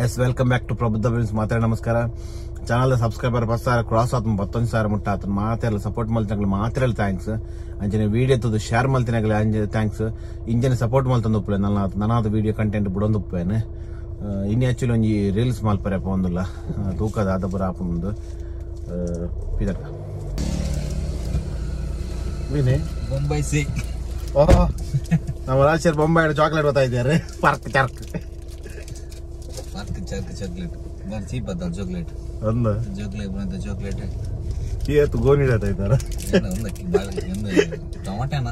Yes, welcome back to Prabuddha films. ಮಾತ್ರ ನಮಸ್ಕಾರ. Channel subscriber ಬಸ್ಸಾರ cross ಆತ್ಮ 19,000 ಮುಟ್ಟ ಆತನ ಮಾತೆಲ್ಲ ಸಪೋರ್ಟ್ ಮಲ್ತಿನಾಗಲಿ ಮಾತ್ರ thanks. ಅಂಚನೆ ವೀಡಿಯೋ ತದು ಶೇರ್ ಮಲ್ತಿನಾಗಲಿ ಅಂಜೆ thanks. ಇಂಜನೆ ಸಪೋರ್ಟ್ ಮಲ್ತಂದು ಉಪ್ಪಲೆ ನನ್ನ ನನಾದ ವೀಡಿಯೋ ಕಂಟೆಂಟ್ ಬುಡೊಂದು ಉಪ್ಪೇನೆ. ಇನ್ನು ಆಕ್ಚುಲಿ ಒಂಜಿ ರೀಲ್ಸ್ ಮಲ್ಪರೆ ಪೋಂದುಲ್ಲ ತೂಕದ ಆದಪುರ ಆಪುಂದು ಪಿದರ್ಕ ವಿನೇ ಬೊಂಬೈ ಸಿ. ಓಹ್, ನಮ್ಮ ರಾಜೇಶ್ ಬೊಂಬೈ ಚಾಕ್ಲೇಟ್ ಬರ್ತಾ ಇದ್ದಾರೆ. ಪಾರ್ಕ್ ಚಾರ್ಕ್ ಪಾರ್ಕ್ ಚಾರ್ಕ್ ಚಾಕ್ಲೇಟ್ ಬಾರಿ ಚೀಪ್ ಅದ ಚಾಕ್ಲೇಟ್. ಅಂದ ಚಾಕ್ಲೇಟ್ ಬಂತ ಚಾಕ್ಲೇಟ್ ಏತು ಗೋಣಿ ಇಡತಾ ಇದ್ದಾರೆ. ಒಂದಕ್ಕೆ ಬಾಳ ಒಂದು ಟೊಮೆಟೊನ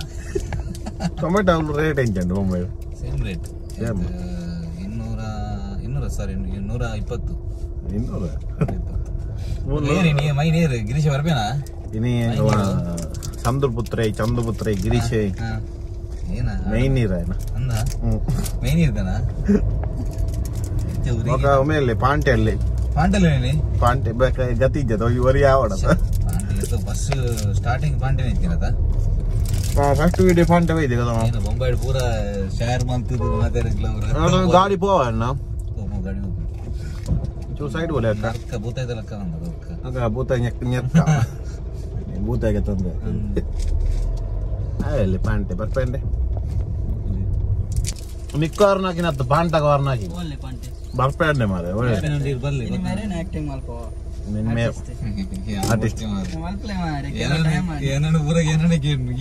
ಟೊಮೆಟೊ ರೇಟ್ ಎಂಚಂಡು ಬೊಂಬೈ ಸೇಮ್ ರೇಟ್ 200 ಸಾರಿ 220 200 ನೇರಿ ನೀ ಮೈ ನೇರು ಗಿರೀಶ ಬರ್ಬೇನಾ ಇನಿ ಚಂದ್ರಪುತ್ರೆ ಚಂದ್ರಪುತ್ರೆ ಗಿರೀಶ್ ಏನ ಮೈನ್ ನೀರ ಏನ ಅಂದ ಮೈನ್ ನೀರ್ದನಾ ఒక ಒಮ್ಮೆಯಲ್ಲಿ ಪಾಂಟೆಯಲ್ಲಿ ಪಾಂಟೆಲ್ಲಿ ಪಾಂಟೆ ಬೇಕ ಗತಿ ಇದ್ದದ ಇವರಿ ಯಾವಡ ಪಾಂಟೆ ಇತ್ತು ಫಸ್ಟ್ ಸ್ಟಾರ್ಟಿಂಗ್ ಪಾಂಟೆನೆ ಇತ್ತಿನದ. ಫಸ್ಟ್ ವಿಡಿಯೋ ಪಾಂಟೆ ಇದೆ కదా. ಏನು ಬೊಂಬೈ ಪೂರ ಶೇರ್ ಮಂತಿದ್ದು ಮಾತಾಡಿದ್ಲ ಅವರು ಗಾಡಿ ಪೋವಣ್ಣ ಗಾಡಿ ಹೋಗು ಚೂ ಸೈಡ್ ಬೋಲೆ ಅಕ್ಕ ಅಕ್ಕ ಭೂತಾಯ್ದಲ್ಲ ಅಕ್ಕ ಅಕ್ಕ ಅಕ್ಕ ಭೂತಾಯಿ ನೆಕ್ ನೆಕ್ಕ ಭೂತಾಯಿಗೆ ತಂದೆ ಅಲ್ಲಿ ಪಾಂಟೆ ಬರ್ಪೇಂಡೆ ಮಿಕ್ಕವರ್ನಾಕಿನತ್ತು ಪಾಂಟಗವರ್ನಾಕಿ ಬರ್ಪೇಂಡೆ ಮಾರೆ ಒಳ್ಳೆ ಆಕ್ಟಿಂಗ್ ಮಲ್ಪೋ ಆರ್ಟಿಸ್ಟ್ ಏನನ್ನು ಪೂರ ಏನನ್ನ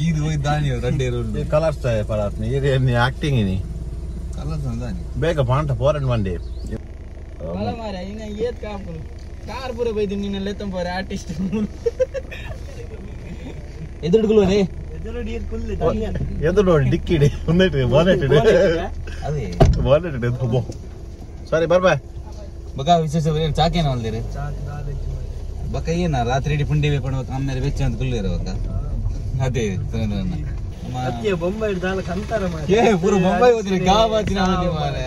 ಇದು ಹೋಗಿ ದಾನಿ ರಂಡೇರು ಕಲರ್ಸ್ ಪದಾರ್ಥ ಇದು ಆಕ್ಟಿಂಗ್ ಇನಿ ಕಲರ್ಸ್ ದಾನಿ ಬೇಗ ಪಾಂಟ ಫೋರನ್ ಬಂಡಿ ಬಲ ಮಾರೆ ಇನ್ನ ಏತ್ ಕಾಪುನು ಕಾರ್ ಪೂರ ಬೈದು ನಿನ್ನ ಲೆತ್ತಂ ಪೋರೆ ಆರ್ಟಿಸ್ಟ್ ಎದುರುಗುಲೋನೆ ಎದುರು ಡಿಕ್ಕಿಡಿ ಒಂದೇಟಿ ಬಾನೆಟ್ ಅದೇ ಬಾನೆಟ್ ಬೋ ಸರಿ ಬರ್ಬಾ ಬಕ ವಿಶೇಷ ಚಾಕೇನ ಹೊಲ್ದಿರಿ ಬಕ ಏನ ರಾತ್ರಿ ಇಡೀ ಪುಂಡಿ ಬೇಪಣ ಆಮೇಲೆ ಬೆಚ್ಚ ಅಂತ ಕುಲ್ಲಿರ ಬಕ ಅದೇ ಅತ್ತೆ ಬೊಂಬೈ ದಾಲ ಕಂತಾರ ಮಾರೆ ಏ ಪೂರ ಬೊಂಬೈ ಹೋದಿರಿ ಗಾ ಬಾಚಿನ ಹೋದಿ ಮಾರೆ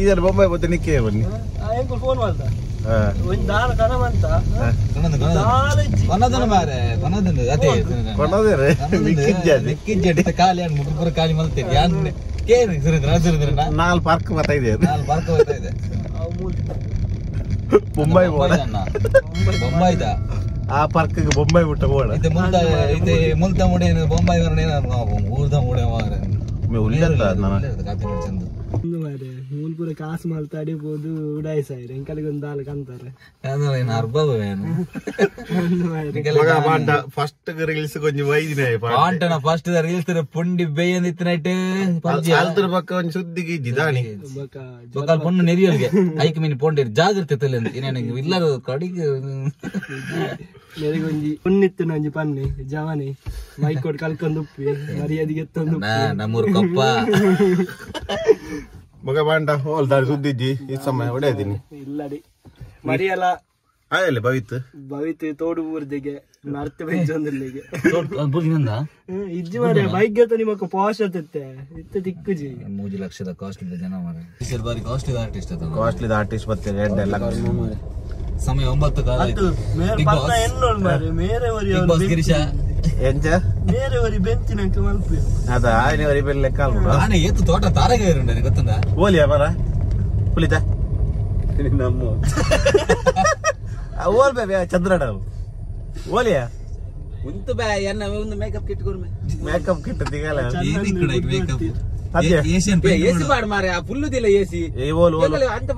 ಈದರ ಬೊಂಬೈ ಹೋದಿ ನಿಕ್ಕೆ ಬನ್ನಿ ಆ ಎಂಕುಲ್ ಫೋನ್ ಮಾಡ್ದ ಒಂದ್ ದಾಲ ಕನವಂತ ಕೊನದನ ಮಾರೆ ಕೊನದನ ಅದೇ ಕೊನದೇರೆ ಮಿಕ್ಕಿಜ್ಜಾದಿ ಮಿಕ್ಕಿಜ್ಜಾಡಿ ಖಾಲಿ ಅನ್ ಮುಟ್ಟು ಪೂರ ಖಾಲಿ ಮಲ್ತೇರಿ ಯಾನ್ ಕೇರಿ ಸುರೇಂದ್ರ ಸುರೇಂದ್ರ ನಾಲ್ ಪಾರ್ಕ್ ಬರ್ತಾ ಇದೆ ನಾಲ್ ಪಾರ್ಕ್ ಬರ್ತಾ ಇದೆ ಬೊಂಬೈ ಬೋಡ ಬೊಂಬೈದ ಆ ಪಾರ್ಕ್ ಗೆ ಬೊಂಬೈ ಬಿಟ್ಟ ಬೋಡ ಇದೆ ಮುಲ್ತ ಇದೆ ಮುಲ್ತ ಮುಡೇನು ಬೊಂಬೈ ವರ್ಣೇನ ಊರ್ದ ಮುಡೆ ಮಾರೆ ಮೆ ಉಲ್ಲತ್ತ ನಾನು ಕಾಪಿ ಚಂದ ಒಂದು ಮಾರೆ ಮೂಲ್ ಪೂರ ಕಾಸು ಮಲ್ತಾಡಿ ಬೋದು ಉಡಾಯಿಸಾಯಿರಿ ಎಂಕಲಿಗೆ ಒಂದು ದಾಲ ಕಂತಾರೆ ಏನು ಅರ್ಬವೇನು ಮಗ ಪಾಂಟ ಫಸ್ಟ್ ರೀಲ್ಸ್ ಕೊಂಚ ವೈದಿನ ಪಾಂಟನ ಫಸ್ಟ್ ರೀಲ್ಸ್ ಪುಂಡಿ ಬೇಯಂದಿತ್ತು ನೈಟ್ ಅಲ್ತರ ಪಕ್ಕ ಒಂಜಿ ಸುದ್ದಿಗೆ ಇದ್ದಿ ದಾನಿ ಬೊಕ ಪೊಣ್ಣು ನೆರಿಯೋಲ್ಗೆ ಐಕ್ ಮೀನು ಪೊಂಡಿರು ಜಾಗ್ರತೆ ತಲೆ ಇನ್ನೇನು ಇಲ್ಲರೂ ಕಡಿಗೆ ನೆರಿಗೊಂಜಿ ಪುಣ್ಣಿತ್ತು ಒಂಜಿ ಪನ್ನಿ ಜವನಿ ಮೈಕೋಡ್ ಕಲ್ಕೊಂಡು ಉಪ್ಪಿ ಮರ್ಯಾದಿಗೆ ಎತ್ತೊಂದು ನಮ್ಮೂರು ಕೊಪ್ಪ ಮಗ ಬಾಂಡ ಹೋಲ್ದಾರಿ ಸುದ್ದಿಜ್ಜಿ ಈ ಸಮಯ ಹೊಡೆಯದೀನಿ ಇಲ್ಲಡಿ ಮರಿಯಲ್ಲ ಆಯಲ್ಲ ಭವಿತ್ ಭವಿತ್ ತೋಡು ಊರ್ದಿಗೆ ನರ್ತ ಬೆಂಚೊಂದಿಲ್ಲಿಗೆ ಇಜ್ಜಿ ಮಾರೆ ಬೈಕ್ ನಿಮಕ್ ಪಾಶ್ ಆತತ್ತೆ ಇತ್ತ ತಿಕ್ಕುಜಿ 3 ಲಕ್ಷದ ಕಾಸ್ಟ್ಲಿ ಜನ ಮಾರೆ ಬಾರಿ ಕಾಸ್ಟ್ಲಿ ಆರ್ಟಿಸ್ಟ್ ಅದ ಕಾಸ್ಟ್ಲಿ ಆರ್ಟಿಸ್ಟ್ ಬರ್ತಾರೆ 2 ಲಕ್ಷ ಸಮಯ 9 ಕಾಲ ಗಿರೀಶ ಎಂಚ ಮೇರೆ ಒರಿ ಬೆಂಚಿನಂಕ ಮಲ್ಪಿ ಅದ ಆಯ್ನೆ ಒರಿ ಬೆಲ್ಲ ಕಾಲ್ ಆನೆ ಏತು ತೋಟ ತಾರಗ ಇರುಂಡ ಗೊತ್ತಂದ ಓಲಿಯ ಮರ ಪುಲಿತ ನಮ್ಮ ಓಲ್ ಬೇ ಚಂದ್ರಡ ಓಲಿಯ ಉಂತು ಬೇ ಎನ್ನ ಒಂದು ಮೇಕಪ್ ಕಿಟ್ ಕೊರ್ಮೆ ಮೇಕಪ್ ಕಿಟ್ ದಿಗಲ ಏನಿ ಕಡೆ ಮೇಕಪ್ ಏಷಿಯನ್ ಪೇಂಟ್ ಏಸಿ ಪಾಡ್ ಮಾರೆ ಆ ಫುಲ್ ದಿಲ್ಲ ಏಸಿ ಏ ಓಲ್ ಓಲ್ ಅಂತ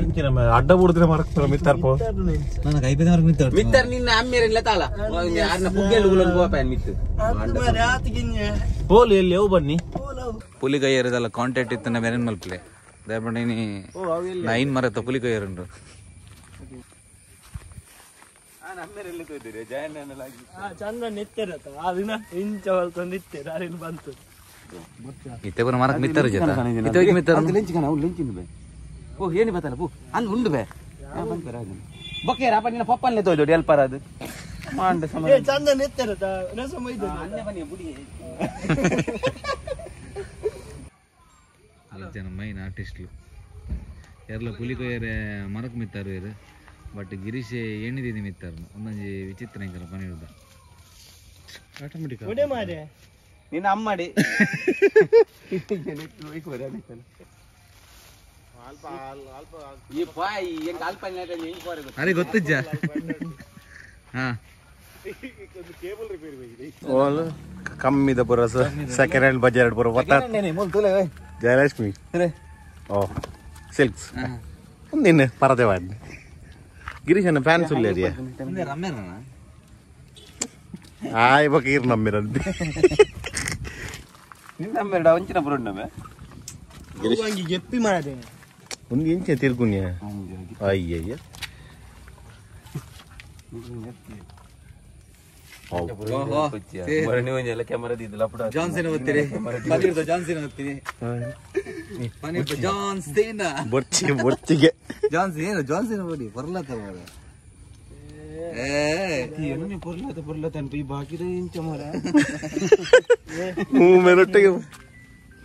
ಇಂಚಿನ ಅಡ್ಡ ಬುಡ್ದ್ರೆ ಮರಕ್ತರ ಮಿತ್ತಾರ್ ಪೋ ನನ್ನ ಕೈಪೇದ ಮರಕ್ ಮಿತ್ತಾರ್ ಮಿತ್ತಾರ್ ನಿನ್ನ ಅಮ್ಮೇರೆಲ್ಲ ತಾಲ ಅರ್ನ ಪುಗ್ಗೆಲು ಗುಲನ್ ಗೋಪಾಯನ್ ಮಿತ್ತು ಮಾರೆ ಆತಗಿನ್ನೆ ಓಲ್ ಎಲ್ಲಿ ಅವು ಬನ್ನಿ ಪುಲಿ ಕೈಯರದಲ್ಲ ಕಾಂಟ್ಯಾಕ್ಟ್ ಇತ್ತು ಬೇರೆ ಮಲ್ಪಲೆ ದಯಪಂಡ ಇನಿ ನೈನ್ ಮರತ್ತ ಪುಲಿ ಕೈಯರುಂಡು ಚಂದ್ರ ನೆತ್ತಿರತ್ತ ಅದನ್ನ ಇಂಚ ಹೊಲ್ತೊಂದು ಇತ್ತೀರ ಅರಿಲ್ ಬಂತು ಇತ್ತೆ ಪೂರ ಮರಕ್ ಮಿತ್ತಾರ ಜೊತೆ ಇತ್ತೆ ಹೋಗಿ ಮಿತ್ತಾರ ಲೆಂಚಿನ ಅವು ಲೆಂಚಿನ ಬೇ ಓ ಏನು ಬತ್ತಲ್ಲ ಪೂ ಅಂದ್ ಉಂಡು ಬೇ ಬೊಕ್ಕೇರ ಅಪ್ಪ ನಿನ್ನ ಪಪ್ಪನ್ಲೆ ತೋಜೋಡಿ ಎಲ್ಪರ ಅದು ಮಾಂಡ ಸಮ ಏ ಚಂದ ನೆತ್ತಿರತ್ತ ರಸಮ ಇದೆ ಅನ್ಯ ಬನ್ನಿ ಬುಡಿ ಜನ ಮೈನ್ ಆರ್ಟಿಸ್ಟ್ಲು ಯಾರಲ್ಲ ಪುಲಿ ಕೊಯ್ಯರೆ ಮರಕ್ ಮಿತ್ತಾರು ಇರು ಬಟ್ ಗಿರೀಶ್ ಎಣ್ಣಿದ್ದೀನಿ ಮಿತ್ತಾರು ಒಂದೊಂಜಿ ವಿಚಿತ್ರ ಎಂಕಲ್ಲ ಪನಿ ಆಟೋಮೆಟಿಕ್ ಒಡೆ ಮಾರೆ ನಿನ್ನ ಅಮ್ಮಡಿ ಈ ಬಾಯ್ ಎಂಕ ಅಲ್ಪ ಅರೆ ಗೊತ್ತಿಜ್ಜ ಹಾ ಓಲ್ ಕಮ್ಮಿದ ಪೂರ ಸೆಕೆಂಡ್ ಹ್ಯಾಂಡ್ ಬಜಾರ್ ಪೂರ ಗೊತ್ತಾ ಜಯಲಕ್ಷ್ಮಿ ಓ ಸಿಲ್ಕ್ಸ್ ನಿನ್ನೆ ಪರದೆ ವಾಡ್ನೆ ಗಿರೀಶನ ಫ್ಯಾನ್ಸ್ ಉಲ್ಲೇರಿಯ ಆಯ್ ಬಕ ಈರ್ ನಮ್ಮಿರಂತೆ ನಿನ್ನ ಒಂಚಿನ ಬರೋಣ ಗಿರೀಶ್ ಜೆಪ್ಪಿ ಮಾಡದೆ ಒಂದು ಇಂಚೆ ತಿರ್ಗುಣ್ಯ ಅಯ್ಯಯ್ಯ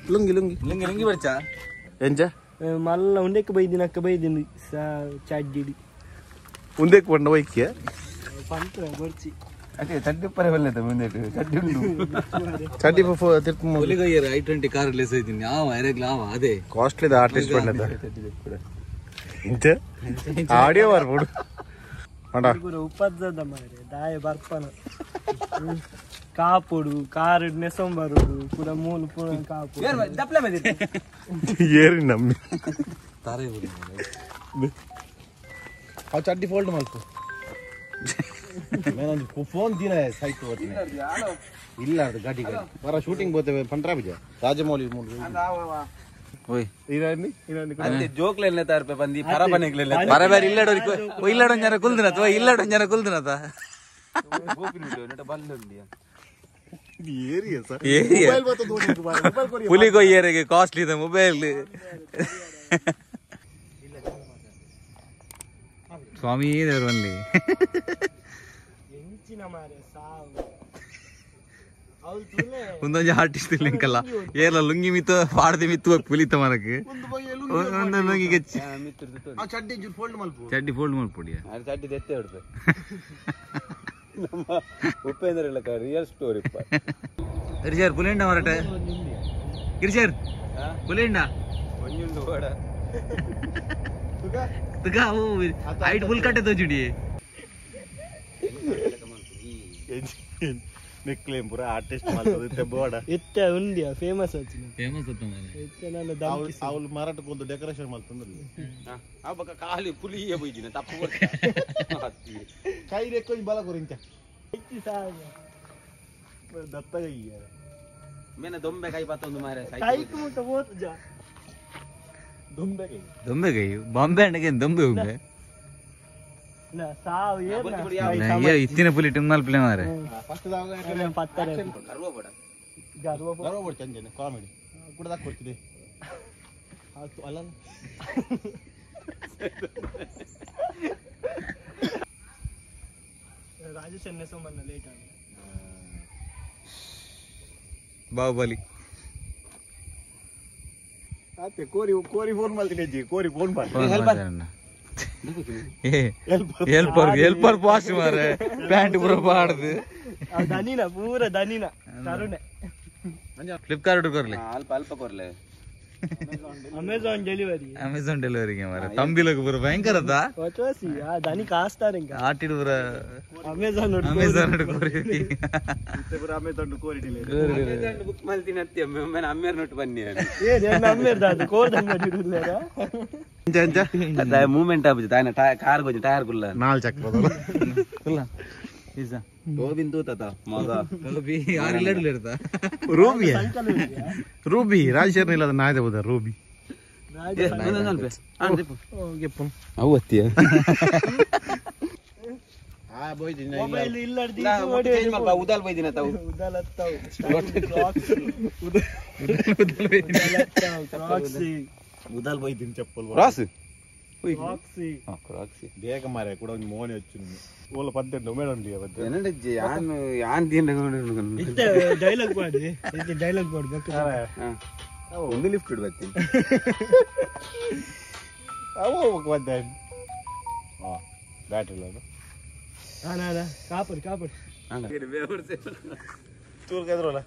ಲುಂಗಿ ಲುಂಗಿ ಲುಂಗಿ ಲುಂಗಿ ಬರ್ಚಾ ಎಂಚ ಮಲ್ಲ ಉಂಡೆಕ್ ಬೈದಿನ ಅಕ್ಕ ಬೈದಿನ ಚಾಡ್ಡಿಡಿ ಉಂದೆಕ್ ಬಂಡ ವೈಕ್ಯ ಪಂತ್ರ ಬರ್ಚಿ ಅದೇ ಚಡ್ಡಿ ಪರವಲ್ಲ ಮುಂದೆ ಚಡ್ಡಿ ಉಂಡು ಚಡ್ಡಿ ತಿರ್ಕು ಹುಲಿಗಯ್ಯರ್ i20 car ಲೇಸ್ ಐತೀನಿ ಆವ ಎರೆಗ್ಲ ಆವ ಅದೇ ಕಾಸ್ಟ್ಲಿ the artist ಬಂಡದ ಇಂಚ ಆಡಿಯೋ ಬರ್ಬೋದು ಅಣ್ಣ ಪೂರ ಉಪದ್ರದ ಮಾರೆ ದಾಯ ಬರ್ಪನ ಕಾಪುಡು ಕಾರ್ ನೆಸೊಂಬರುಡು ಪೂರ ಮೂಲು ಪೂರ ಕಾಪುಡು ದಪ್ಲೆ ಬಂದಿದೆ ಏರಿ ನಮ್ಮಿ ತಾರೆ ಬಿಡು ಆ ಚಡ್ಡಿ ಫೋಲ್ಡ್ ಮಾಡ್ಕೊ ನಾನು ಫೋನ್ ದಿನ ಸೈಟ್ ಹೋಗ್ತೀನಿ ಇಲ್ಲ ಅದು ಗಾಡಿ ಗಾಡಿ ಬರ ಶೂಟಿಂಗ್ ಬೋತೇವೆ ಪಂಡ್ರಾ ಬಿಜ ರಾಜಮೌಳಿ ಓಯ್ ಇರಾನಿ ಇರಾನಿ ಅಂತೆ ಜೋಕ್ಲೆಲ್ಲ ತಾರ್ಪೆ ಬಂದಿ ಪರಬನೆಗ್ಲೆಲ್ಲ ಬರಬೇರೆ ಇಲ್ಲಡೋರಿ ಇಲ್ಲಡೊಂದು ಜನ ಕುಲ್ದಿನತ ಇಲ್ಲಡೊಂದು ಜನ ಕುಲ್ದಿನತ ಏರಿಯಾ ಸರ್ ಏರಿಯಾ. ಮೊಬೈಲ್ ಬರ್ತದೆ ಮೊಬೈಲ್ ಕೊಡಿ ಪುಲಿಗೊಯ್ಯರಿಗೆ ಕಾಸ್ಟ್ಲಿ ಇದೆ ಮೊಬೈಲ್ ಸ್ವಾಮಿ ದೇವರು ಅಲ್ಲಿ ಎಂಚಿನ ಮಾರೆ ಸಾವು ಅವ್ಳು ತುಲೆ ಒಂದೊಂದು ಆರ್ಟಿಸ್ಟ್ ಲಿಂಕಲ್ಲ ಏರ್ಲ ಲುಂಗಿ ಮಿತ್ತು ಪಾಡ್ದಿ ಮಿತ್ತು ಪುಲಿತ ಮರಕ್ಕೆ ಒಂದು ಲುಂಗಿ ಗಚ್ಚಿ ಆ ಚಡ್ಡಿ ಫೋಲ್ಡ್ ಮಲ್ಪು ಚಡ್ಡಿ ಫೋಲ್ಡ್ ಮಾಡ್ಪುಡಿಯ ಅದು ಚಡ್ಡಿ ದೆತ್ತೆ ಹೊಡ್ಪೆ ನಮ್ಮ ಉಪೇಂದ್ರ ಇಲ್ಲ ರಿಯಲ್ ಸ್ಟೋರಿ ಗಿರಿಜರ್ ಪುಲಿಂಡ ಮರಟೆ ಗಿರಿಜರ್ ಪುಲಿಂಡ ಒಂಜುಂಡು ಓಡ ತುಗ ಅವು ಹೈಟ್ ಫುಲ್ ಕಟ್ಟೆ ತೋಜುಡಿ ನಿಕ್ಲೇಮ್ ಪೂರ ಆರ್ಟಿಸ್ಟ್ ಮಾಡ್ತದೆ ಬೋಡ ಇತ್ತೆ ಉಂಡಿಯ ಫೇಮಸ್ ಆಚಿನ ಫೇಮಸ್ ಅತ್ತ ಮಾರೆ ಇತ್ತೆ ನಾನು ದಮ್ಕಿ ಅವಳು ಮಾರಾಟಕ್ಕೆ ಡೆಕೋರೇಷನ್ ಮಾಡ್ತಂದ್ರೆ ಆ ಬಕ ಖಾಲಿ ಪುಲಿಯೇ ಬೈದಿನ ತಪ್ಪು ಕೈ ರೆಕ್ಕೊಂಜಿ ಬಲ ಕೊರಿಂಚ ಇತ್ತಿ ಸಾವು ದತ್ತಗಯ್ಯ ಮೇನ ದೊಂಬೆ ಕೈ ಪತ್ತೊಂದು ಮಾರೆ ಕೈಕ್ ಮುಟ್ಟ ಪೋತು ಜಾ ದುಂಬೆ ಕೈ ದೊಂಬೆ ಕೈ ಬಾಂಬೆ ಅಣ್ಣಗೆ ದೊಂಬೆ ಉಂಬೆ ನಾ ಸಾವು ಏನ ಇತ್ತಿನ ಪುಲಿ ಟಿಮ್ನಲ್ ಪ್ಲೇ ಮಾರೆ ಫಸ್ಟ್ ಪತ್ತಾರೆ ಗರ್ವ ಬೇಡ ಗರ್ವ ಗರ್ವ ಕೊಡ್ತೀನಿ ಅಂಜನೆ ಕಾಮಿಡಿ ಕುಡ್ದಾಕ್ ಕೊಡ್ತಿದೆ ಆಯ್ತು ಅಲ್ಲ ರಾಜೇಶ್ ಸೋಮನ್ನ ಲೇಟ್ ಆಗಿ ಬಾಹುಬಲಿ ಆತೆ ಕೋರಿ ಕೋರಿ ಫೋನ್ ಮಾಡ್ತೀನಿ ಅಜ್ಜಿ ಕೋರಿ ಫೋನ್ ಮಾಡಿ ಹೆಲ್ಪರ್ ಹೆಲ್ಪರ್ ಪಾಸ್ ಮಾರೆ ಪ್ಯಾಂಟ್ ಪೂರ ಪಾಡ್ದು ದನಿನ ಪೂರ ದನಿನ ತರುಣೆ ಫ್ಲಿಪ್ಕಾರ್ಟ್ ಕೊರ್ಲಿ ಅಲ್ಪ ಅಲ್ಪ ಕೊರ್ಲೆ ಅಮೆಜಾನ್ ಡೆಲಿವರಿ ಅಮೆಜಾನ್ ಡೆಲಿವರಿಗೆ ಮಾರೆ ತಂಬಿಲಕ್ ಪೂರ ಭಯಂಕರತ ಹೊಚೋಸಿ ಆ ದನಿ ಕಾಸ್ತಾರೆ ಇಂಕ ಆಟಿಡ್ ಪೂರ ಅಮೆಜಾನ್ ಅಮೆಜಾನ್ ಕೋರಿ ಅಮೆಜಾನ್ ಕೋರಿ ಡೆಲಿವರಿ ಬುಕ್ ಮಾಡ್ತೀನಿ ಅತ್ತಿ ಮೇನ ಅಮ್ಮೇರ್ ನೋಟ್ ಬನ್ನಿ ಏ ನನ್ನ ಅಮ್ಮೇರ್ದ ಅದು ಕೋರ್ದಂಗ ಇಡುಲ್ಲೇರ ಅಂಚ ಅಂಚ ಮೂವ್ಮೆಂಟ್ ಆಪುಜಿ ತಾನ ಕಾರ್ ಗೊಂಜಿ ಟೈರ್ ಕುಲ್ಲ ನಾಲ್ ಚಕ್ರ ಇಲ್ಲ ಗೋವಿಂದ ತೂತ ಮಗ ಯಾರು ಇಲ್ಲಡ್ಲಿರ್ತ ರೂಬಿ ರೂಬಿ ರಾಜಶೇಖರ್ ಇಲ್ಲ ನಾಯ್ದೆ ಹೋದ ರೂಬಿ ಅವು ಅತ್ತಿಯ ಮೊಬೈಲ್ ಇಲ್ಲಡ್ದು ಉದಾಲ್ ಬೈದಿನ ತಾವು ಉದಲ್ ಹತ್ತಾವು ಕ್ರಾಕ್ಸಿ ಉದಾಲ್ ಬೈದಿನ ಚಪ್ಪಲ್ ಕ್ರಾಸ್ ಕ್ರಾಕ್ಸಿ ಕ್ರಾಕ್ಸಿ ಬೇಗ ಮಾರೆ ಕೂಡ ಒಂದು ಮೋನೆ ಹಚ್ಚು ಓಲ ಪದ್ದೆ ಮೇಡಮ್ ಪದ್ದೆ ಏನಡಜ್ಜಿ ಯಾನ್ ಯಾನ್ ದಿನ ಇತ್ತೆ ಡೈಲಾಗ್ ಮಾಡಿ ಇತ್ತೆ ಡೈಲಾಗ್ ಮಾಡ್ಬೇಕು ಒಂದು ಲಿಫ್ಟ್ ಇಡ್ಬತ್ತೀನಿ ಅವು ಪದ್ದೆ ಹಾ ಬ್ಯಾಟ್ರಿ ಇಲ್ಲ ಹಾ ಕಾಪಡ್ ಕಾಪಡ್ ಚೂರು ಎದುರಲ್ಲ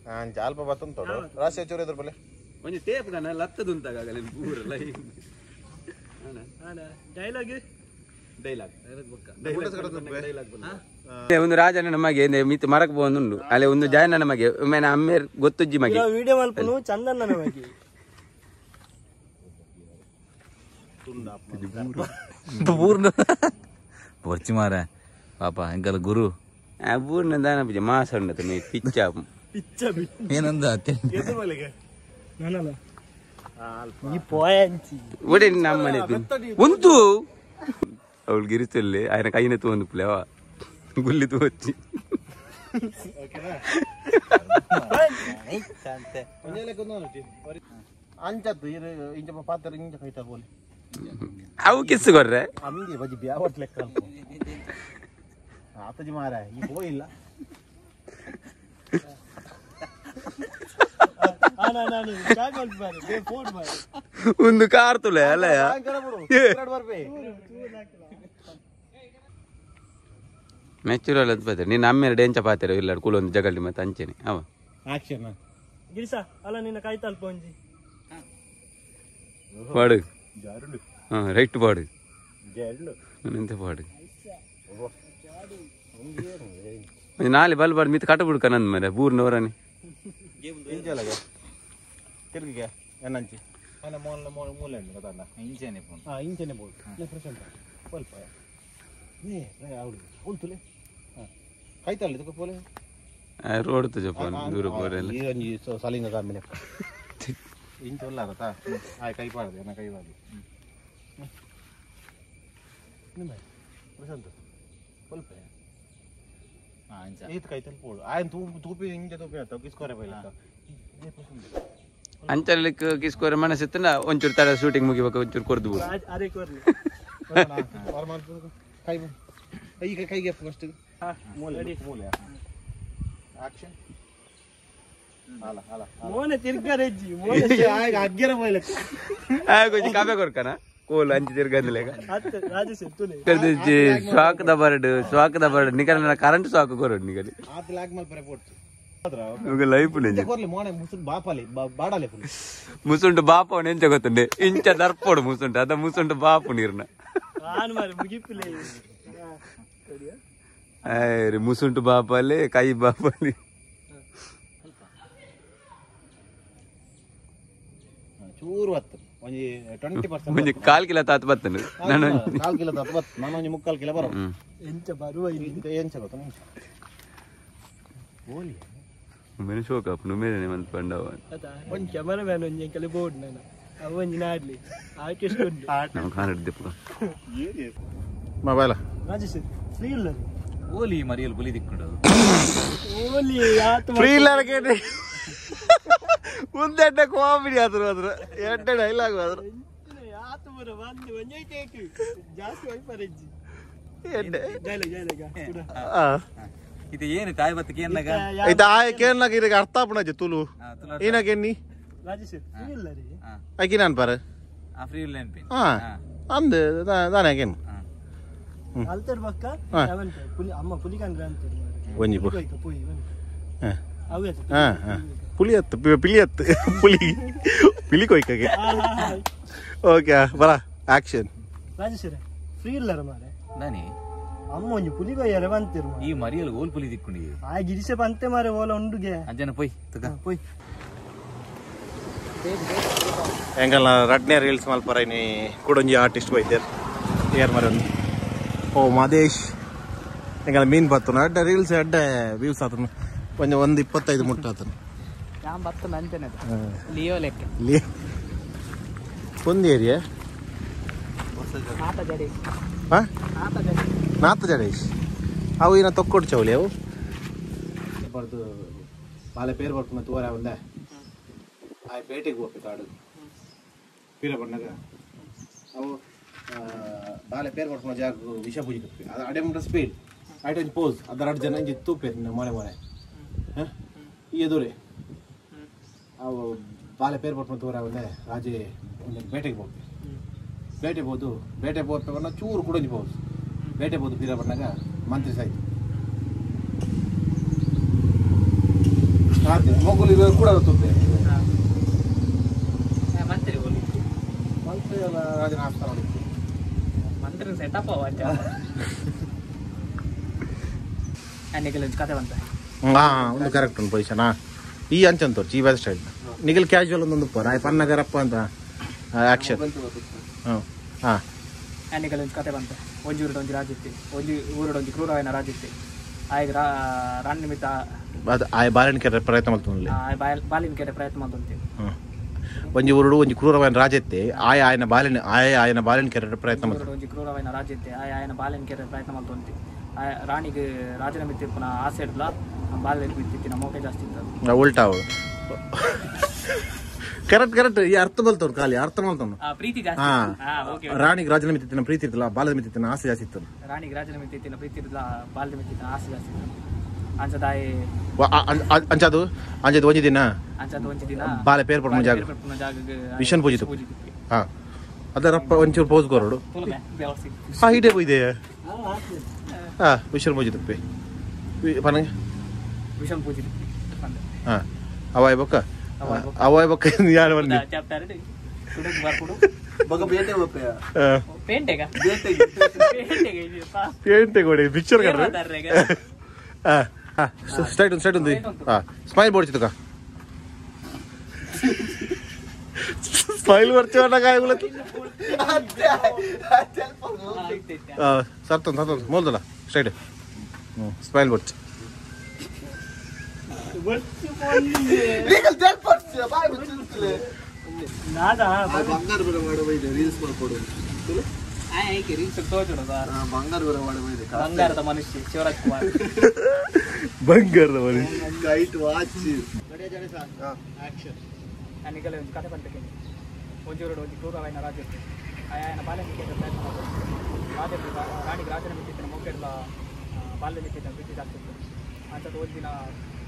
ಹಾಂ ಅಲ್ಪ ಬತ್ತಂತ ತೋಡು ರಾಶಿ ಚೂರು ಎದುರು ಬಲ್ಲೆ ಒಂಜಿ ಟೇಪ್ ಗನ ಲತ್ತದುಂತಾಗಲ್ಲ ಪೂರ ಡೈಲಾಗ್ ಡೈಲಾಗ್ ಒಂದು ರಾಜನ ನಮಗೆ ಮಿತ್ ಮರಕ್ ಪೋಂದುಂಡು ಅಲ್ಲೇ ಒಂದು ಜಾಯನ ನಮಗೆ ಒಮ್ಮೆ ಅಮ್ಮೇರ್ ಗೊತ್ತುಜ್ಜಿ ಮಗೆ ವಿಡಿಯೋ ಮಲ್ಪನು ಚಂದನ ನಮಗೆ ಪೂರ್ಣ ಪೊರ್ಚಿ ಮಾರ ಪಾಪ ಎಂಕಲ ಗುರು ಪೂರ್ಣ ದಾನ ಪೂಜೆ ಮಾಸ ಉಂಡತ ಮೇ ಪಿಚ್ಚ ಪಿಚ್ಚ ಏನಂದ ನಾನಲ್ಲ ಈ ಪೋಯಂಚಿ ಒಡೆ ನಮ್ಮನೆ ಉಂತು ಅವಳು ಗಿರಿಸಲ್ಲಿ ఆయన ಕೈನ ತೋಂದು ಪುಲೆವ ಗುಲ್ಲಿ ತೋಚಿ ಅಂಚತ್ತು ಇಂಚ ಪಾತ್ರ ಇಂಚ ಕೈತ ಬೋಲೆ ಅವು ಕಿಸ್ಸು ಕೊರ್ರೆ ಅಂದಿ ಬಜಿ ಬ್ಯಾವಟ್ ಲೆಕ್ಕ ಆತಜಿ ಮಾರ ಈ ಪೋಯಿಲ್ಲ ಒಂದು ಕಾರ್ ತುಲೆ ಅಲ್ಲ ಮೆಚುರಲ್ ಅದು ಬರ್ತಾರೆ ನೀನು ಅಮ್ಮೇಲೆ ಡೆಂಚ ಪಾತಾರೆ ಇಲ್ಲ ಕೂಲೊಂದು ಜಗಳಿ ಮತ್ತೆ ಅಂಚೆನೆ ಅವ ಆಕ್ಷನ್ ಗಿರಿಸ ಅಲ್ಲ ನಿನ್ನ ಕೈ ತಲ್ಪ ಒಂಜಿ ಪಾಡು ಹಾ ರೈಟ್ ಪಾಡು ಎಂತ ಪಾಡು ನಾಳೆ ಬಲ್ ಬಾಡು ಮಿತ್ ಕಟ್ಟ ಬಿಡ್ಕ ನಂದು ಮರೆ ಬೂರ್ನವರನೆ ತಿರುಗಿಗೆ ಎನ್ನಂಚಿ ಮೂಲೆ ಉಂಡು ಇಂಚೆನೆ ಹಾಂ ಇಂಚೆನೆ ಬೋದು ಪ್ರಶಾಂತ ಸ್ವಲ್ಪ ಉಂತುಲೆ ಹಾಂ ಕೈತಲ್ಲ ಇದಕ್ಕೆ ಪೋಲೆ ರೋಡ್ ಜಪ್ಪ ದೂರ ಪೋರೆಲ್ಲ ಈ ಸಲಿಂಗ ಕಾಮಿಲೆ ಇಂಚ ಉಲ್ಲಾರತಾ ಆಯ್ ಕೈ ಪಾಡದೆ ಎನ್ನ ಕೈ ಪಾಡಿ ಪ್ರಶಾಂತ ಸ್ವಲ್ಪ ಈತ್ ಕೈ ತಲ್ಪ ಆಯ್ತು ತೂಪಿ ಇಂಚ ತೂಪಿ ಆತ ಕಿಸ್ಕೋರೆ ಪೈಲ ಅಂಚಲಿಕ್ಕೆ ಕಿಸ್ಕೋರೆ ಮನಸ್ಸಿತ್ತನ ಒಂಚೂರು ತಡ ಶೂಟಿಂಗ್ ಮುಗಿಬೇಕು ಒಂಚೂರು ಕೊರ್ದು ಬಿಡು ಅರೆ ಕೊರ್ಲಿ ಕೈ ಈಗ ಕೈಗೆ ಫಸ್ಟ್ ಮೂಲೆ ಮೂಲೆ ಆಕ್ಷನ್ ಅಲ್ಲ ಅಲ್ಲ ಮೋನೆ ತಿರ್ಗರೆಜ್ಜಿ ಮೋನೆ ಅಗ್ಗೆರ ಪೈಲ కొంచెం ಕಾಫಿ ಕೊರ್ಕನ ಕೋಲು ಅಂಚಿ ತಿರ್ಗಂದಿಲೇಗ ಅತ್ತ ರಾಜೇಶ್ ತುಲೆ shock the bird shock the bird ನಿಕಲ ಕರೆಂಟ್ ಶಾಕ್ ಕೊರಡು ನಿಕಲಿ ಆತ ಲಾಗ್ ಮಲ್ಪರೆ ಪೋಡ್ತು ಲೈಫ್ ಕೊರ್ಲಿ ಮೋನೆ ಮುಸುಂಡು ಬಾಪಾಲಿ ಬಾಡಾಲೆ ಫುಲ್ ಮುಸುಂಡು ಬಾಪವನ ಎಂಚ ಗೊತ್ತುಂಡೆ ಇಂಚ ದರ್ಪೋಡು ಮುಸುಂಟು ಅದ ಮುಸುಂಡು ಬಾಪು ನೀರ್ನ ಆನ್ ಮಾರಿ ಮುಗಿಪಿಲೆ ಅಯ್ಯ ಮುಸುಂಟು ಬಾಪಾಲಿ ಕೈ ಬಾಪಾಲಿ ಚೂರು ಬತ್ತು ಒಂಜಿ 20% ಒಂಜಿ ಕಾಲ್ ಕಿಲೋ ತಾತು ಬತ್ತನು ನಾನು ಕಾಲ್ ಕಿಲೋ ತಾತು ಬತ್ತು ನಾನು ಒಂಜಿ ಮುಕ್ಕಾಲ್ ಕಿಲೋ ಬರೋ ಎಂಚ ಬರುವ ಇಲ್ಲಿ ಎಂಚ ಗೊತ್ತ ಓಲಿ ಮೇನೆ ಶೋಕ್ ಅಪ್ಪನು ಮೇನೆ ಮಂತ್ ಪಂಡವ ಒಂದು ಕ್ಯಾಮರಾ ಮ್ಯಾನ್ ಒಂಜಿ ಎಂಕಲೆ ಬೋರ್ಡ್ ನಾನು ಅವು ಒಂಜಿ ನಾಡ್ಲಿ ಆರ್ಟಿಸ್ಟ್ ಉಂಟು ನಾವು ಕಾಣಿಡ್ದೆಪ್ಪ ಮೊಬೈಲ್ ರಾಜೇಶ್ ಫ್ರೀ ಇಲ್ಲ ಓಲಿ ಮರಿಯಲ್ ಪುಲಿ ದಿಕ್ಕುಂಡು ಓಲಿ ಆತ ಫ್ರೀ ಇಲ್ಲ ಕೇಳಿ ಮುಂದೆ ಕಾಮಿಡಿ ಆದ್ರು ಅದ್ರ ಎಡ್ಡೆ ಡೈಲಾಗ್ ಆದ್ರು ಆತ ಬರ ಬಂದು ಒಂಜೇ ಟೇಕ್ ಜಾಸ್ತಿ ವೈಪರೆಜ್ಜಿ ಎಡ್ಡೆ ಡೈಲಾಗ್ ಡೈಲಾಗ್ ಇದು ಏನು ತಾಯಿ ಬತ್ತಕ್ಕೆ ಏನಾಗ ಇದು ಆಯ್ ಕೇಳನಾಗ ಇದಕ್ಕೆ ಅರ್ಥ ಆಪಣಜೆ ತುಲು ಏನಾಗೆನ್ನಿ ರಾಜೇಶ್ ಫ್ರೀ ಇಲ್ಲ ರೀ ಆಕಿ ನಾನು ಪಾರ ಫ್ರೀ ಇಲ್ಲ ನೆನಪಿ ಹಾ ಅಂದು ದಾನೆ ಅಲ್ತರ್ ಬಕ್ಕ ಪುಲಿ ಅಮ್ಮ ಪುಲಿಕಂದ್ರ ಅಂತಾರೆ ಒಂಜಿ ಪುಯಿ ಹಾ ಹಾ ಪುಲಿ ಹತ್ತು ಪಿಲಿ ಹತ್ತು ಪುಲಿ ಪಿಲಿ ಕೊಯ್ಕಗೆ ಓಕೆ ಬರ ಆಕ್ಷನ್ ರಾಜೇಶ್ ಫ್ರೀ ಇಲ್ಲ ಮಾರೆ ನಾನೇ ಅಮ್ಮ ಒಂಜಿ ಪುಲಿ ಕೊಯ್ಯರೆ ಬಂತಿರು ಈ ಮರಿಯಲ್ ಓಲ್ ಪುಲಿ ದಿಕ್ಕುಂಡಿ ಆ ಗಿರಿಸೆ ಬಂತೆ ಮಾರೆ ಓಲ ಉಂಡುಗೆ ಅಂಜನ ಪೊಯ್ ತುಕ ಪೊಯ್ ಎಂಗಲ್ನ ರಡ್ನೇ ರೀಲ್ಸ್ ಮಲ್ಪರ ಇನಿ ಕುಡೊಂಜಿ ಆರ್ಟಿಸ್ಟ್ ಬೈತೇರ್ ಏರ್ ಮರ ಓ ಮಾದೇಶ್ ಎಂಗಲ್ ಮೀನ್ ಬತ್ತನ ಅಡ್ಡ ರೀಲ್ಸ್ ಅಡ್ಡ ವ್ಯೂಸ್ ಆತನ ಒಂಜಿ ಒಂದು 25 ಮುಟ್ಟ ಆತನ ಯಾನ್ ಬತ್ತನ ಅಂಚನೆ ಲಿಯೋ ಲೆಕ್ಕ ಲಿಯೋ ಒಂದು ಏರಿಯಾ ನಾತ ಜಡೇಶ್ ಹಾ ನಾತ ಜಡೇಶ್ ನಾತ ಜಡೇಶ್ ಅವು ಏನ ತೊಕ್ಕೊಡು ಚೌಲಿ ಅವು ಬರ್ದು ಬಾಲೆ ಪೇರು ಬರ್ಪುನ ತೂವರೆ ಒಂದೇ ಆ ಪೇಟೆಗೆ ಹೋಗ್ಬೇಕು ಕಾಡು ಪೀರ ಬಣ್ಣಗ ಅವು ಬಾಲೆ ಪೇರು ಬರ್ಪುನ ಜಾಗ ವಿಷ ಪೂಜೆ ಅದು ಅಡೆ ಮುಂಡ ಸ್ಪೀಡ್ ಐಟ್ ಒಂಜಿ ಪೋಸ್ ಅದರ ಎರಡು ಜನ ಇಂಜಿ ತೂಪೇರು ನಿನ್ನ ಮೊನೆ ಮೊನೆ ಹಾಂ ಈ ಎದುರೆ ಅವು ಬಾಲೆ ಪೇರು ಬರ್ಪುನ ತೂವರೆ ಒಂದೇ ರಾಜೆ ಒಂದು ಬೇಟೆಗೆ ಹೋಗ್ಬೇಕು ಬೇಟೆ ಬೋದು ಬೇಟೆ ಬೋಪವನ್ನ ಚೂರು ಕುಡಂಜಿ ಪೋಸ್ ಬೇಟೆ ಬೋದು ಪೀರ ಬಣ್ಣಗ ಮಂತ್ರಿ ಸಾಯ್ತು ಮೊಗುಲು ಇವರು ಕೂಡ ತುಪ್ಪೆ ರಾಜನ ಆಸ್ಥಾನ ಮಂತ್ರಿ ಸೆಟಪ್ ಅವ ನಿಖಲ್ ಕತೆ ಬಂತ ಹಾ ಒಂದು ಕರೆಕ್ಟ್ ಉಂಟು ಪೊಸಿಷನ್ ಈ ಅಂಚನ್ ತೋರ್ಚಿ ಈ ವೆಲ್ ಸ್ಟೈಲ್ ನಿಖಲ್ ಕ್ಯಾಶುವಲ್ ಒಂದೊಂದು ಪರ ಆಯ್ ಪನ್ನಗರಪ್ಪ ಅಂತ ಆಕ್ಷನ್ ಹಾಂ ಹಾಂ ನಿಖಲ್ ಒಂಜಿ ಕತೆ ಬಂತ ಒಂಜಿ ಊರುಡು ಒಂಜಿ ರಾಜಿತ್ತಿ ಒಂಜಿ ಊರುಡು ಒಂಜಿ ಕ್ರೂರವಾಯಿನ ರಾಜಿತ್ತಿ ಆಯ್ಗ ರಾಣಿ ನಿಮಿತ್ತ ಅದು ಆಯ್ ಬಾಲಿನ ಕೆರೆ ಪ್ರಯತ್ನ ಮಲ್ತೊಂದು ಬಾಲಿನ ಕೆರೆ ಪ್ರಯತ್ನ ಮಲ್ತೊಂತಿ ಒಂಜಿ ಊರುಡು ಒಂಜಿ ಕ್ರೂರವಾಯಿನ ರಾಜೆತ್ತೆ ಆಯ ಆಯನ ಬಾಲಿನ ಆಯ ಆಯನ ಬಾಲಿನ ಕೆರೆ ಪ್ರಯತ್ನ ಮಲ್ತ ಒಂಜಿ ಕ್ರೂರವಾಯಿನ ರಾಜೆತ್ತೆ ಆಯ ಆಯನ ಬಾಲಿನ ಕೆರೆ ಪ್ರಯತ್ನ ಮಲ್ತೊಂತಿ ರಾಣಿಗೆ ರಾಜನ ಮಿತ್ತಿ ಪುನಃ ಆಸೆ ಇಡ್ಲ ಬಾಲ್ಯ ಮಿತ್ತಿತ್ತಿನ ಮೋಕೆ ಜಾಸ್ತಿ ಇತ್ತು ಉಲ್ಟಾ ಕರೆಕ್ಟ್ ಕರೆಕ್ಟ್ ಈ ಅರ್ಥ ಬಲ್ತವ್ರು ಖಾಲಿ ಅರ್ಥ ಮಾಡ್ತಾನು ಪ್ರೀತಿ ಜಾಸ್ತಿ ರಾಣಿಗೆ ರಾಜನ ಮಿತ್ತಿತ್ತಿನ ಪ್ರೀತಿ ಇತ್ತಲ್ಲ ಬಾಲದ ಮಿತ್ತಿತ್ತಿನ ಆಸೆ ಜಾಸ್ತಿ ಇತ್ತು ರಾಣಿಗೆ ರಾಜನ ಮಿತ್ತಿತ್ತಿನ ಪ್ರೀತಿ ಇರಲ್ಲ ಬಾಲದ ಮಿತ್ತಿತ್ತಿನ ಆಸೆ ಜಾಸ್ತಿ ಇತ್ತು ಅಂಚದಾಯಿ ಅಂಚದು ಅಂಚದು ಒಂಜಿ ದಿನ ಅಂಚದು ಒಂಜಿ ದಿನ ಬಾಲೆ ಪೇರ್ ಪಡ್ಪುನ ಜಾಗ ವಿಷನ್ ಪೂಜಿತು ಹಾ ಅದರಪ್ಪ ಒಂಚೂರು ಪೋಸ್ ಕೊರಡು ಹಾ ಇಡೇ ಇದೆ ಹಾ ವಿಷನ್ ಪೂಜಿತಪ್ಪಿ ಪನಂಗೆ ವಿಷನ್ ಪೂಜಿತಪ್ಪಿ ಹಾ ಅವಾಯ್ ಬೊಕ್ಕ ಅವಾಯ್ ಬೊಕ್ಕ ಯಾರು ಬಂದಿ ಚಾಪ್ಟರ್ ಕುಡುಕ್ ಬರ್ಕುಡು ಬೊಕ ಬೇಟೆ ಬೊಪ್ಪೆಯ ಪೇಂಟೆಗ ಪೇಂಟೆ ಕೊಡಿ ಪಿಕ್ಚರ್ ಕಡ್ರೆ ಸ್ಟ್ರೈಟ್ ಒಂದು ಸ್ಟ್ರೈಟ್ ಒಂದು ಹಾ ಸ್ಮೈಲ್ ಬೋಡ್ಚಿತಕ ಸ್ಮೈಲ್ ಬರ್ತೀವಣ್ಣ ಕಾಯಗುಲ ಸರ್ತೊಂದು ಸರ್ತೊಂದು ಮೋಲ್ದಲ್ಲ ಸ್ಟ್ರೈಟ್ ಹ್ಞೂ ಸ್ಮೈಲ್ ಬೋಡ್ಚಿ ಬಂಗಾರದ ಮನುಷ್ಯ ಶಿವರಾಜ್ ಕುಮಾರ್ ಬಂಗಾರದ ಮನುಷ್ಯ ಕೈಟ್ ವಾಚ್ ನಿಗಲ ಒಂಜಿ ಕತೆ ಪನ್ಪೆಕೆ ಒಂಜಿ ಊರುಡು ಒಂಜಿ ಕ್ರೂರವಾಯಿನ ರಾಜೆತ್ತೆ ಆಯನ ಬಾಲ್ಯ ಮಿತ್ತಿನ ಪ್ರಯತ್ನ ರಾಜ ರಾಣಿಗೆ ರಾಜನ ಮಿತ್ತಿತ್ತಿನ ಮೊಗ್ಗೆಡ್ಲ ಬಾಲ್ಯ ಮಿತ್ತಿತ್ತಿನ ಪ್ರೀತಿ ಜಾಸ್ತಿ ಇತ್ತು ಅಂಚದ ಒಂದಿನ ದಿನ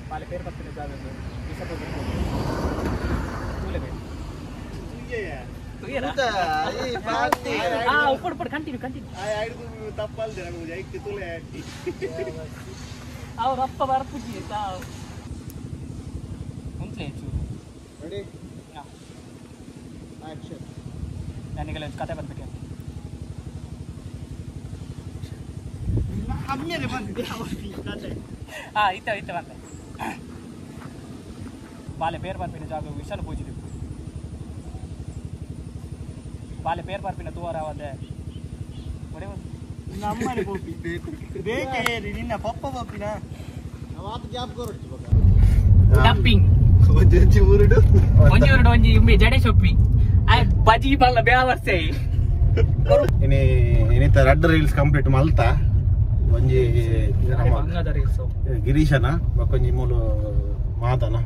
ಬಾಲೆ ಪೇರ್ ಪತ್ತಿನ ಜಾಗ ವಿಷ ಕಂಟಿನ್ಯೂ ಕಂಟಿನ್ಯೂ ಅವ್ರ ಅಪ್ಪ ಬರ್ಪುಜಿ ಉಂಟ್ಲೆ ನನಗೆ ಒಂದು ಕತೆ ಬರ್ಬೇಕು ಹಾಂ ಇತ್ತ ಇತ್ತ ಬಂದೆ ಬಾಲೆ ಪೇರ್ ಬರ್ಪಿನ ಜಾಗ ವಿಷನ್ ಪೂಜಿದಿಪ್ಪು ಬಾಲೆ ಪೇರ್ ಬರ್ಪಿನ ತೂವರ ಅವದೆ ನಿನ್ನ ಪಪ್ಪ ಪಪ್ಪಿನ ಡಂಪಿಂಗ್ ಒಂಜಿ ಊರುಡು ಒಂಜಿ ಊರುಡು ಒಂಜಿ ಇಂಬೆ ಜಡೆ ಶೊಪ್ಪಿ ಆ ಬಜಿ ಬಲ್ಲ ಬ್ಯಾವರ್ಸೆ ಇನಿ ಇನಿತ ರಡ್ಡ್ ರೀಲ್ಸ್ ಕಂಪ್ಲೀಟ್ ಮಲ್ತ ಒಂಜಿ ಗಿರೀಶನ ಬೊಕೊಂಜಿ ಮೂಲು ಮಾತನ.